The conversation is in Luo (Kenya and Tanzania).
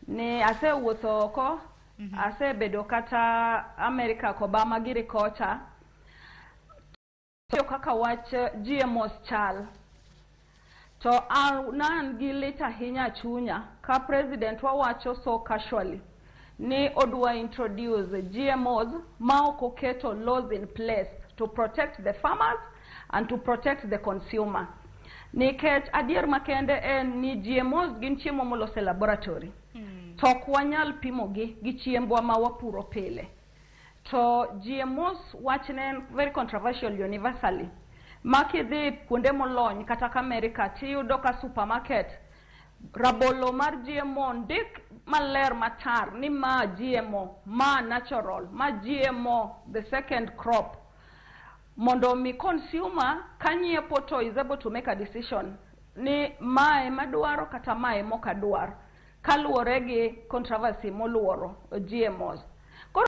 Ni asewuotho oko, asebedo kata America kobama giri kocha. To kaka wach GMOs chal. To an na an gi lit ahinya chunya ka president wawacho so casually ni odwa introduce GMOs ma ok oketo laws in place to protect the farmers and to protect the consumer. Nikech adier makende en ni GMOs gin chiemo molos e laboratory. To ok wanyal pimogi gi chiembwa ma wapuro pile. To GMOs wachne en very controversial universally. Ma kidhi kuonde molony kata ka America tiyudo ka supermarket rabolo mar GMO ndik maler matar ni ma GMO, ma natural, ma GMO the second crop. Mondo mi consumer kanyiepo to is able to make a decision ni mae madwaro kata mae mok adwar kaluwore gi controversy moluoro GMOs. Koro